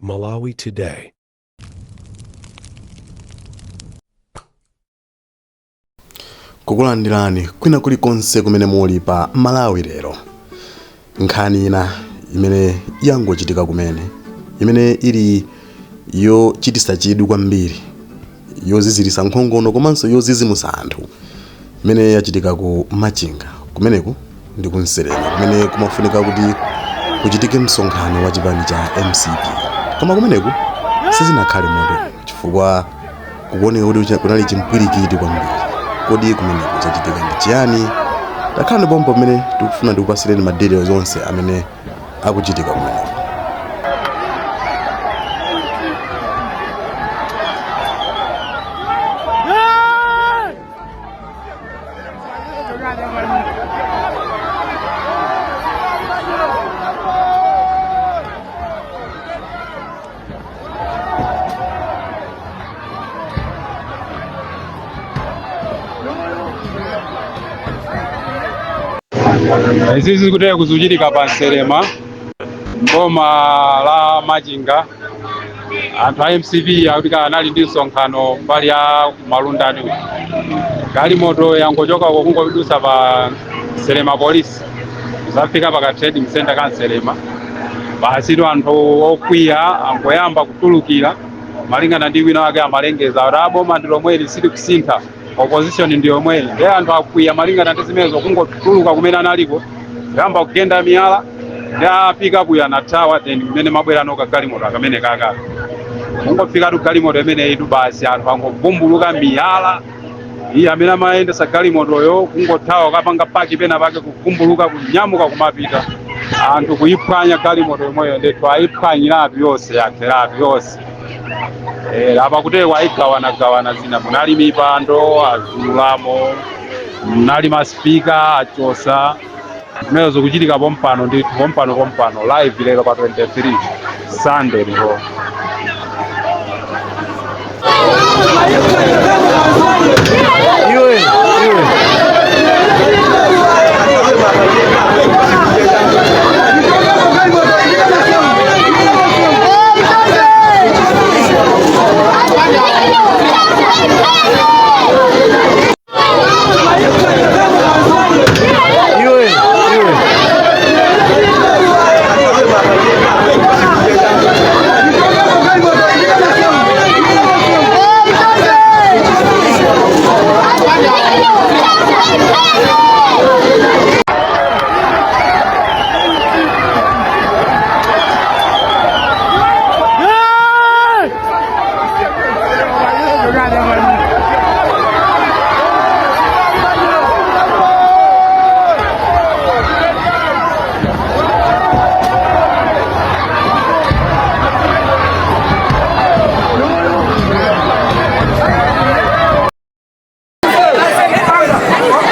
Malawi Today. Kukulandirani kwina kulikonse kumene muli pa Malawi Lero. Nkhani ina imene yangochitika kumene, imene ili yochititsa chidwi kwambiri, yozizirisa nkhongono komanso yozizimusa anthu, imene yachitika ku Machinga, kumeneku ndi ku Nselema, kumene kumafunika kuti kuchitike msonkhano wa chipani cha MCP. Koma kumeneku sizinakhale motero chifukwa kukuoneka kuti kunali chimpwirikiti kwambiri. Kodi kumeneku chachitika ndi chiyani? Takhalani pompo pamene tikufuna ndikupasireni ma details onse amene akuchitika kumeneko. Izi zikutera kuzuchitika pa Nselema, mboma la Machinga. Anthu a MCP akuti anali ndi msonkhano mbali ya Malundani uyu. Galimoto yangochoka uko, kungodusa pa Nselema Police, zafika pa trading center ka Nselema. Basi anthu okwiya angoyamba kutulukira, malingana ndi wina wake amalengeza kuti aboma ndi lomweli, sitikusintha, opposition ndi yomweyi. Ndiye anthu akwiya malingana ndi zimenezo, kungotuluka kumene analiko, kuyamba kugenda miyala ndi a pickup anathawa. Then kumene mabwera noka galimoto akamene kaka kungofika tu galimoto imeneyi tu, basi anthu angovumbuluka miyala. Iye amene amayendesa galimotoyo kungothawa, kapanga park pena pake, kuvumbuluka, kunyamuka kumapita, anthu kuyiphwanya galimoto yomweyo. Ndithu ayiphwanyiratu yonse, yatheratu yonse. Apa kuteko ayigawanagawana, zina munali mipando azulamo, munali masipika achosa. Zimene zikuchitika pompano ndithu, pompano pompano, live lero pa 23, Sunday lero. Iwe, iwe. Iwe, iwe.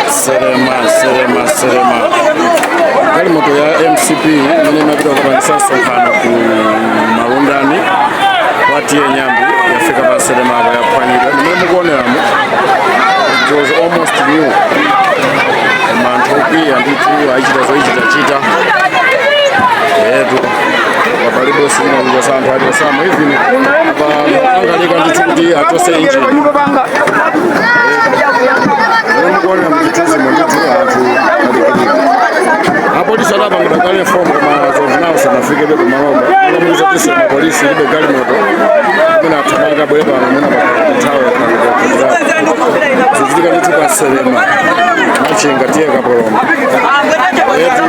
Nselema, Nselema, Nselema, galimoto ya MCP imene imapita kukapangisa msonkhano ku Malundani kwa T/A Nyambi yafika pa Nselema apo, yaphwanyidwa. Ndimene mukuoneramo, it was almost new, koma anthu okwiya ndithu ayichita zoyichitachita etu. Palibe sichina cha anthu achosamo, even apa angalika ndithu kuti achose engine. Mukuonera muchithunzimo ndithu, anthu alikilika. Apolisi adapangidwa kale inform, koma as of now sanafikebe kumalopa. Akamuuza kuti Nselema Polisi ilibe galimoto imene athamanga abwere pano, amene nthawi zichitika ndithu pa Nselema, Machinga, T/A Kapoloma etu.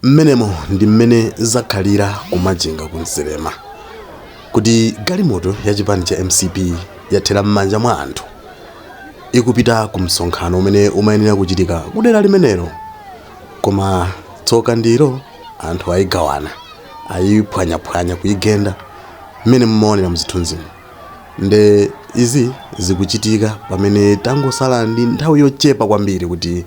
Mmenemo ndi mmene zakhalira kuMachinga ku Nselema, kuti galimoto ya chipani cha MCP yathera m'manja mwa anthu ikupita ku msonkhano umene umayenera kuchitika kudera limenelo, koma tsoka ndilo anthu ayigawana, ayiphwanyaphwanya, kuyigenda mmene mumaonera mzithunzimo. Nde izi zikuchitika pamene tangosala ndi nthawi yochepa kwambiri kuti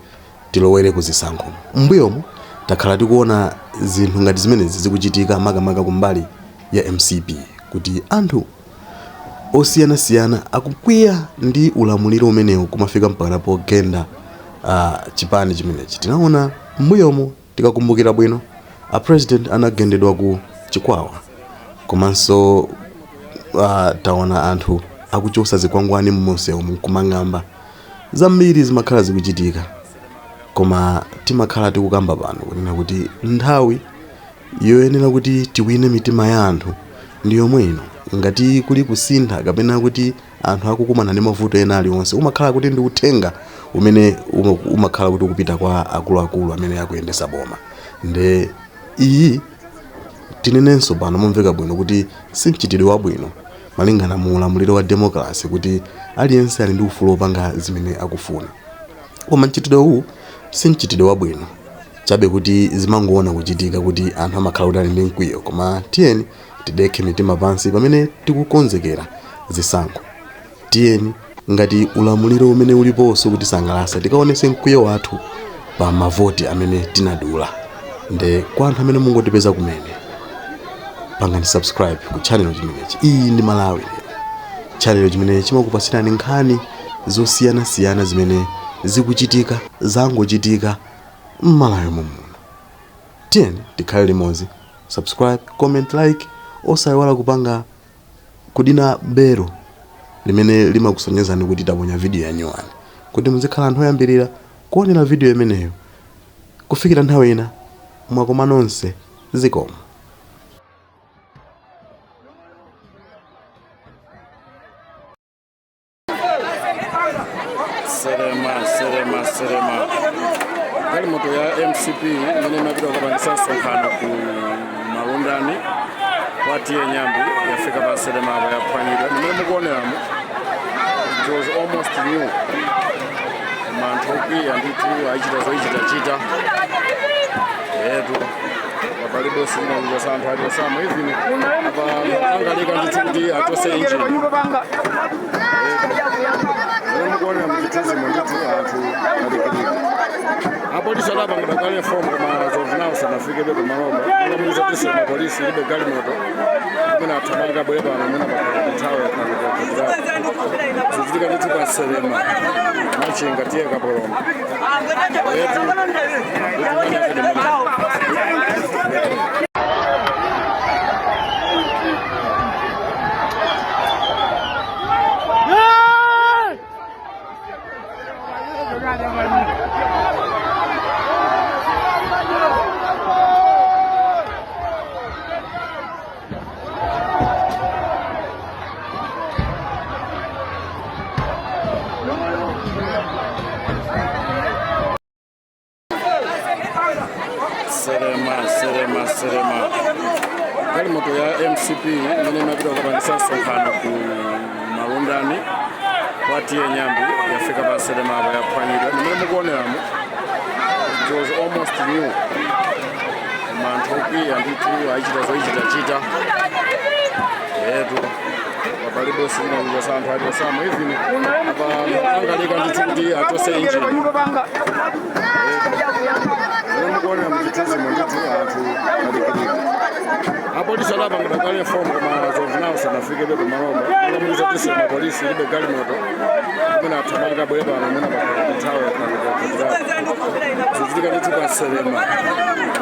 tilowere kuzisankho. Mbuyomu takhala tikuona zinthu ngati zimenezi zikuchitika, makamaka kumbali ya MCP, kuti anthu osiyanasiyana akukwiya ndi ulamuliro umenewu, kumafika mpaka pogenda chipani chimenechi. Tinaona mbuyomu, tikakumbukira bwino. A president anagendedwa ku Chikwawa, komanso taona anthu akuchosa zikwangwani mmunsewu nkumang'amba. Zambiri zimakhala zikuchitika, koma timakhala tikukamba pano kunena kuti nthawi yoyenera kuti tiwine mitima ya anthu ndi yomwe ino. Ngati kuli kusintha kapena kuti anthu akukumana ndi mavuto ena aliwonse, umakhala kuti ndi uthenga umene umakhala kuti ukupita kwa akuluakulu amene akuyendesa boma. Nde iyi tinenenso pano momveka bwino kuti si mchitidwe wabwino malingana mu ulamuliro wa democracy, kuti aliyense ali ndi ufulu wopanga zimene akufuna, koma mchitidwe uwu si mchitidwe wabwino, chabe kuti zimangoona kuchitika kuti anthu amakhala kuti ali ndi mkwiyo. Koma tiyeni tidekhe mitima pansi pamene tikukonzekera zisankho. Tiyeni, ngati ulamuliro umene uliponso kutisangalatsa, tikaonese mkwiyo wathu pa mavoti amene tinadula. Nde kwa anthu amene mungotipeza kumene, pangani subscribe ku channel chimenechi. Iyi ndi Malawi Lero, channel chimene chimakupasirani nkhani zosiyanasiyana zimene zikuchitika, zangochitika m'Malawi muno. Tiyeni tikhale limodzi. Subscribe, comment, like, osayiwala kupanga kudina belo limene limakusonyezani kuti taponya video ya nyuwani, kuti muzikhala anthu oyambirira kuonera video imeneyo. Kufikira nthawi ina, mwakoma nonse, zikomo. Serema, Serema, Serema. Galimoto ya MCP imene imapita kukapangisa msonkhano ku Malundani kwa T/A Nyambi yafika pa Serema apo yaphwanyidwa. Mmene mukuoneramo, it was almost new, koma anthu okwiya ndithu ayichita zoyichitachita yetu. Palibe sinakuchosa anthu achosamo, even apa angalika ndithu kuti achose engine. Mmene mukuonera muchithunzimo ndithu, anthu alikilika. Apolisi adapangidwa kale form, koma as of now sanafikebe pamalopo. Amuza mapolisi ilibe galimoto imene athamanga bwere pano mwina pakhala nthawi yakhala. Zichitika ndithu pa Selema, Machinga, T/A Kapoloma yetu. Serema, Serema, Serema. Galimoto ya MCP imene imapita kukapangisa msonkhano ku Malundani kwa T/A Nyambi yafika pa Serema apo yaphwanyidwa. Mmene mukuoneramo, it was almost new, koma anthu okwiya ndithu ayichita zoyichitachita yetu. Palibe sinakuchosa anthu achosamo, even apa angalika ndithu kuti achose engine. Mmene mukuonera muchithunzimo ndithu, anthu alikilika. Apolisi adapangidwa kale form, koma as of now sanafikebe pamalopo. Amuza mapolisi ilibe galimoto imene athamanga bwere pano mwina pakhala nthawi yakhala. Zichitika ndithu pa Selema,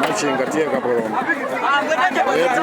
Machinga, T/A Kapoloma yetu.